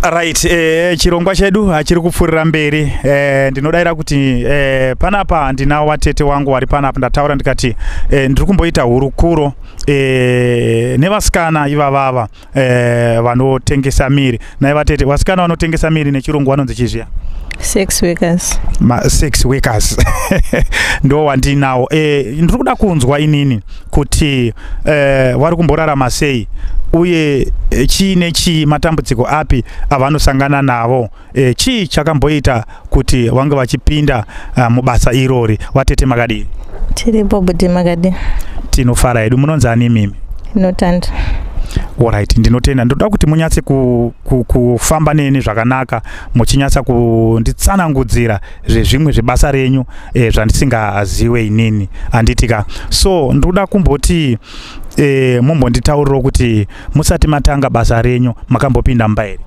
Right, chirongwa chedu hachiri kupfuurira mberi. Ndinodayira kuti panapa ndina watete wangu wari panapa. Ndataura ndikati ndiri kumboita hurukuro nevasikana ivavava vanotengesa miri. Nai vatete, vasikana vanotengesa miri nechirungu vanonzi chizviya? Sex workers. Ma-sex workers ndo wandinawo. Ndiri kuda kunzwa inini kuti vari kumborarama sei uye chii nechii, matambudziko api avanosangana navo, chii chakamboita kuti vange vachipinda mubasa irori. Vatete, makadii? Tiripo budi, makadi? Tinofara hedu. Munonzi ani imimi? Inotanda. Alright, ndinotenda. Ndoda kuti munyatse kufamba neni zvakanaka, muchinyatsa kunditsanangudzira zvezvimwe zvebasa renyu zvandisingaziwe inini, handitika? So ndoda kumboti mumbonditaurirawo kuti musati matanga basa renyu makambopinda mumba here?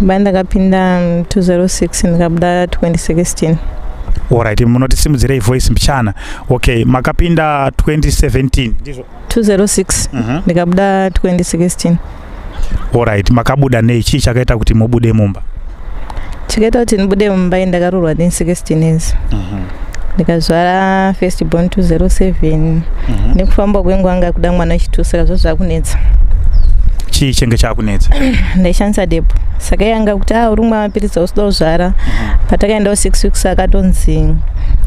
Ba ndakapinda 206, ndikabuda 2016. Alright, munotisimudzirei voice mbichana. Okay, makapinda 2017, ndizvo? 206. Ndikabuda 2016. Alright, makabuda nei? Chii chakaita kuti mubude mumba? Chikaita kuti ndibude mumba, ndakarurwa ne 16 years, ndikazvara first born 207. Nekufamba kwenguva anga kuda mwana wechitu, saka zvo zvakunetsa. Chii chenge chakunetsa? Ndaishandisa depo, saka iye anga kuti a uri kumwa mapiritsi, ausida kuzvara. Patakaendawo 6 weeks, akatonzi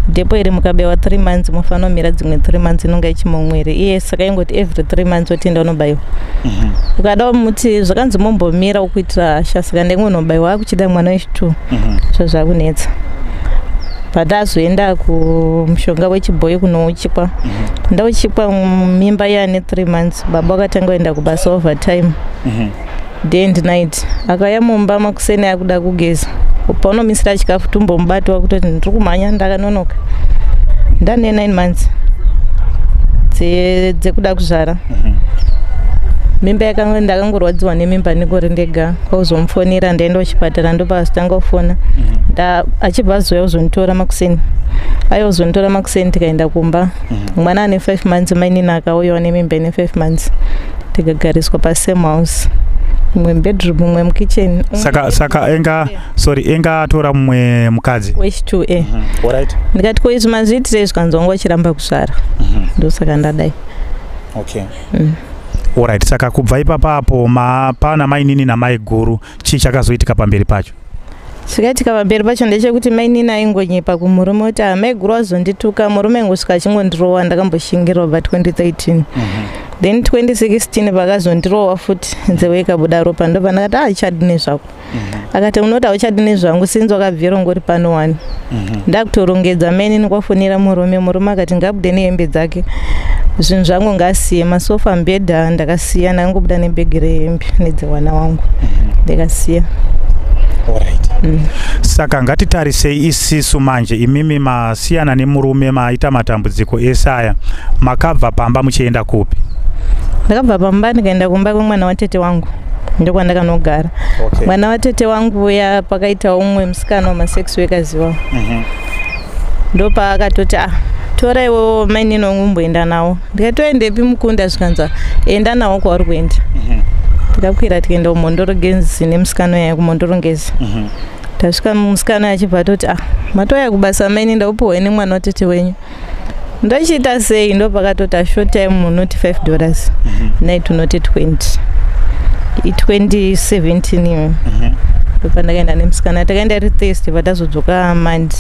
depo iri mukabewa 3 months mufanira kumira dzimwe 3 months, inonga ichimomwiri iye. Saka ingoti every 3 months otienda unobayiwa. Ukada muti zvakanzi mumbomira ukuitira hasha, saka ndingonobayiwa akuchida mwana wechitu. Zvo zvakunetsa. Patazoenda kumushonga wechibhoyi kunouchikwa, ndauchikwa mimba yaane 3 months. Baba vakatanga kuenda kubasa overtime, day and night. Akauya mumba makuseni akuda kugeza, paunomisira chikafu tumbomubatiwa kutoti ndiri kumhanya, ndakanonoka, ndane 9 months dzekuda kuzvara. Mimba yakanga, ndakangorwadziwa nemimba ndingori ndega. Kwakuzomufonera, ndaenda kuchipatara, ndopakazotanga kufona. Achibva azouya kuzonditora makuseni, aiwa kuzonditora makuseni, tikaenda kumba. Mwana ane 5 months, mainini akauyawo nemimba ine 5 months, tikagariswa pasame house, mumwe mubedroom, mumwe mukitchen. Saka enga, sorry, enga atora mumwe mukadzi? Wechitu, e. Ndikati, "Ko izvi mazviitirei?" Zvikanzi, "Wanga uchiramba kuzvara, ndosaka ndadai." Alright, saka kubva ipapapo pana mainini namai guru, chii chakazoitika pamberi pacho? Chikaitika pamberi pacho ndechekuti mainini aingonyepa kumurume kuti, "Ah, mai guru azondituka." Murume aingosvika achingondirowa. Ndakamboshingirirwa pa 2013, then 2016 vakazondirowa futi, nzeve ikabuda ropa. Ndobva ndakati, "Ah, chadi nezvako." Akati, "Unoti hauchadi nezvangu sinzi wakabvira ungori pano wani." Ndakutorongedza, mainini kwafonera murume. Murume akati ngabude nehembe dzake, zvinhu zvangu ngasiye, masofa, mbedha ndakasiya. Ndakangobuda nebhegi rehembe nedzewana wangu, ndikasiya. Saka ngatitarisei isisu manje, imimi masiyana nemurume, maita matambudziko ese aya, makabva pamba muchienda kupi? Ndakabva pamba ndikaenda kumba kwemwana watete wangu, ndokwandakanogara. Mwana watete wangu uya, pakaita umwe musikana wamasex workers iwawo, ndopaakatoti, "Ah, tora iwewo mainini wangu umboenda nawo." Ndikati, "Toendepi mukunda?" Zvikanzi, "Enda nawo kwauri kuenda." Tikakwira tikaenda kuMhondoro Ngezi nemusikana uya, kuMhondoro Ngezi. Tasvika, musikana achibva atoti, "Ah, matouya kubasa maini, ndaupiwa nemwana watete wenyu, ndochiita sei?" Ndopakatoti, "Short time unoti $5, night unoti 20." I2017 iyoyo ndopandakaenda nemusikana. Takaenda ri Thursday, patazodzoka Monday.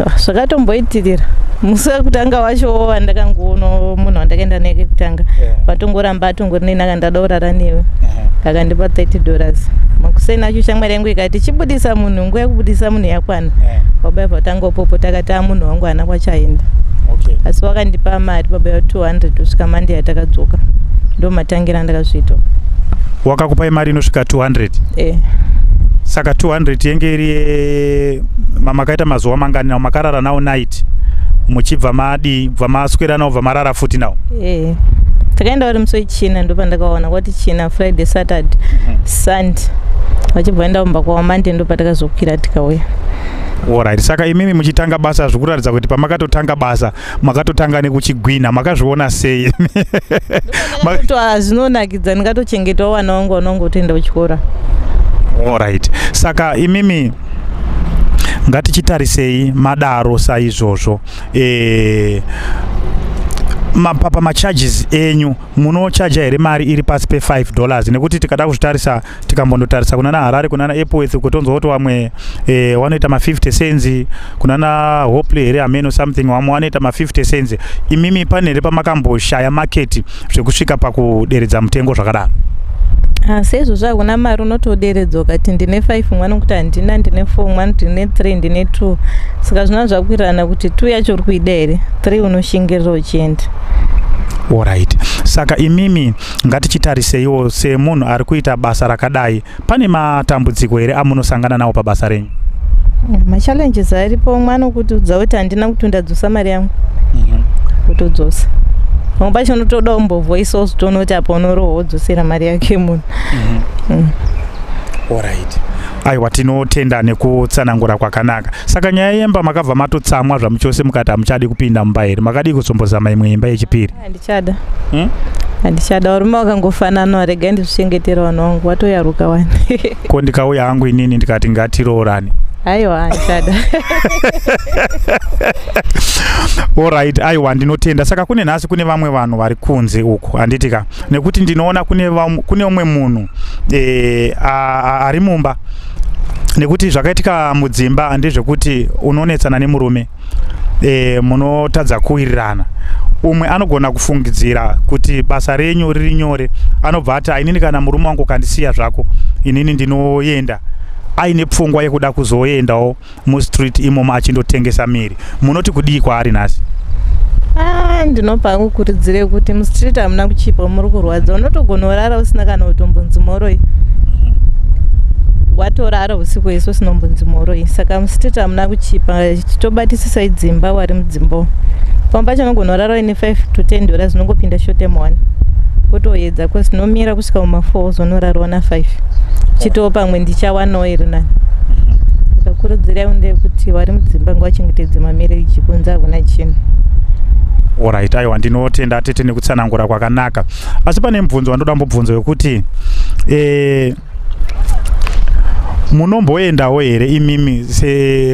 Ah, zvakatomboitirira musi wekutanga wacho wandakangoona munhu wandakaenda naye kekutanga, patongoramba atongori neni, akandada kurara newe, akandipa $30. Makuseni acho shamwari yangu ikati, "Chibudisa munhu, nguva yekubudisa munhu yakwana." Baba vatanga kupopota, akati, "A, munhu wangu haana kwachaenda." Asi wakandipa mari baba ya 200 kusvika Monday yatakadzoka. Ndo matangira andakazviita. Wakakupai mari inosvika 200? E. Saka 200 yenge iri makaita mazuva mangani nawo? Makarara nawo night, muchibva madii, bva maswera nawo, bva marara futi nawo? E, takaenda uri musi weChina, ndopandakaona kwati China, Friday, Saturday, Sunday, vachibva enda kumba kwavo. Monday ndopatakazokwira tikauya. Alright, saka imimi muchitanga basa, zvikuratidza kuti pamakatotanga basa makatotanga nekuchigwina. Makazviona sei? Ndakatoti zvinonakidza, ndingatochengetawo vana vangu vanongotoenda kuchikora. Alright, saka imimi ngatichitarisei madaro saizvozvo, pamacharges enyu munochaja here mari iri pasi pe$5? Nekuti tikada kuzvitarisa, tikambondotarisa kunana Harare, kunana Epworth, kutonzwa kuti vamwe vanoita ma50 cents, kunana Hopley here, hameno something, vamwe vanoita ma50 cents. Imimi pane here pamakamboshaya market zvekusvika pakuderedza mutengo zvakadaro? Ah, seizvozvo hakuna mari unotoderedza. Ukati ndine 5, mwana kuti handina, ndine 4, mwana ndine 3, ndine 2. Saka zvinova zvakuwirirana kuti 2 yacho uri kuida here, 3 unoshingirira uchienda. Alright, saka imimi ngatichitariseiwo semunhu ari kuita basa rakadai, pane matambudziko here amunosangana nawo pabasa renyu? Machallenges aripo. Mwana ukutiudza kuti handina, kuti ndadzosa mari yangu, kutodzosa. Pamwe pacho unotoda kumbovhoisawo, zvitoona kuti apa unorohwa, wodzosera mari yake munhu. Alright, aiwa, tinotenda nekutsanangura kwakanaka. Saka nyaya yemba, makabva matotsamwa zvamuchose mukati hamuchadi kupinda mumba here? Makadii kuzombozama imwe imba yechipiri? Handichada. Handichada. Varume vakangofanana. Regai ndizvichengetera vanhu vangu, watoyaruka wani. Ko ndikauya hangu inini ndikati ngatiroorane? Aiwa, handichada. Alright, aiwa, ndinotenda. Saka kune nhasi kune vamwe vanhu vari kunze uku, handiti ka? Nekuti ndinoona kune umwe munhu ari mumba, nekuti zvakaitika mudzimba ndezvekuti unonetsana nemurume, munotadza kuwirirana. Umwe anogona kufungidzira kuti basa renyu riri nyore, anobva ati, "Ainini kana murume wangu kandisiya zvako, inini ndinoenda," aine pfungwa yekuda kuzoendawo mustreet imomo achindotengesa miri. Munoti kudii kwaari nhasi? Ah, ndinopa kukurudzire kuti mustreet hamuna kuchipa, muri kurwadza. Unotogona kurara usina kana kutombonzi moroi, watorara usiku wese usinombonzi moroi. Saka mustreet hamuna kuchipa. Chitobatisisai dzimba, wari mudzimba. Pamwe pacho unogona kurara uine 5 to $10, unongopinda short m1 wotoedza cause tinomira kusvika muma4, uzonorarawo na5, chitiwo pamwe ndichawanawo iri nani. Saka kurudzirai ndeyekuti vari mudzimba ngavachengetedze mamarriage, kunze hakuna chinhu. Alright, aiwa, ndinotenda tete nekutsanangura kwakanaka. Asi pane mubvunzo wandoda mbobvunzo wekuti munomboendawo here imimi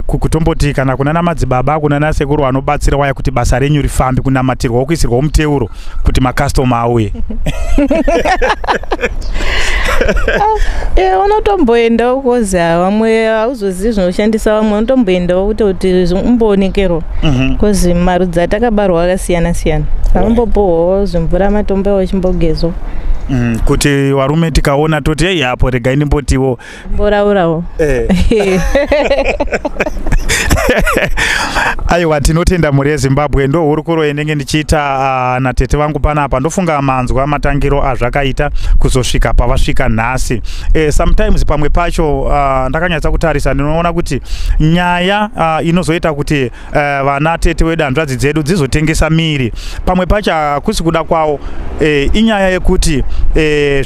kutomboti kana kunana madzibaba, kunana sekuru vanobatsira waya kuti basa renyu rifambe, kunamatirwawo, kuisirwawo muteuro kuti makastoma auye? E, unotomboendawo cause vamwe hauzozivi zvinoshandisa. Vamwe unotomboendawo kuti umboonekerwa cause marudzi atakabarwa akasiyana siyana. Vanombopuhwawo zvimvura, matombo achimbogezwa. Kuti varume tikaona toti, "Ei, apo regai ndimbotiwo." Mboraurawo. Aiwa, tinotenda mhuri yeZimbabwe. Ndo hurukuro inenge ndichiita natete vangu panapa. Ndofunga manzwa matangiro azvakaita kuzosvika pavasvika nhasi. Sometimes pamwe pacho ndakanyatsa kutarisa, ndinoona kuti nyaya inozoita kuti vana tete wedu, hanzvadzi dzedu dzizotengesa miri, pamwe pacho hakusi kuda kwavo. Inyaya yekuti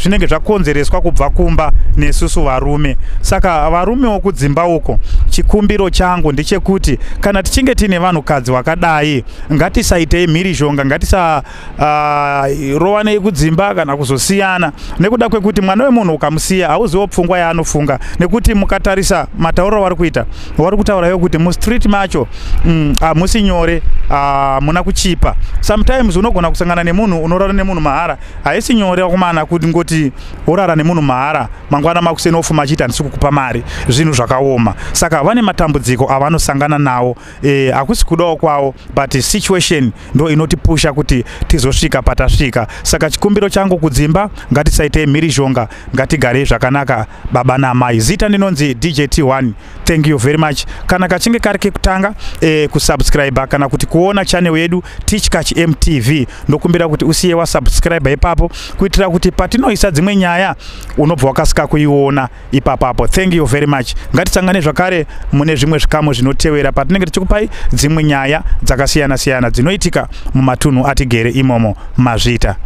zvinenge zvakonzereswa kubva kumba nesusu varume. Saka varumewo kudzimba uko, chikumbiro changu ndechekuti kana tichinge tiine vanhukadzi vakadai, ngatisaitei mhirizhonga, ngatisarovanei kudzimba kana kuzosiyana, nekuda kwekuti mwana wemunhu ukamusiya hauziwo pfungwa yaanofunga. Nekuti mukatarisa matauriro vari kuita, vari kutaurayo kuti mustreet macho hamusi nyore, hamuna kuchipa. Sometimes unogona kusangana nemunhu, unorara nemunhu mahara. Haisi nyore wakumana kuti ngoti worara nemunhu mahara, mangwana makuseni ofuma achiti, "Handisi kukupa mari." Zvinhu zvakaoma. Saka vane matambudziko avanosangana nawo. Hakusi kudawo kwavo, but situation ndo inotipusha kuti tizosvika patasvika. Saka chikumbiro changu kudzimba, ngatisaitei mhirizhonga, ngatigarei zvakanaka baba namai. Zita ndinonzi DJ T1. Thank you very much. Kana kachinge kari kekutanga kusubscribe kana kuti kuona channel yedu Tichkach MTV, ndokumbira kuti usiye wasubscribe ipapo, kuitira kuti patinoisa dzimwe nyaya unobva wakasika kuiona ipapapo. Thank you very much. Ngatisangane zvakare mune zvimwe zvikamu zvinotevera patinenge tichikupai dzimwe nyaya dzakasiyana siyana dzinoitika mumatunhu atigere imomo. Mazvita.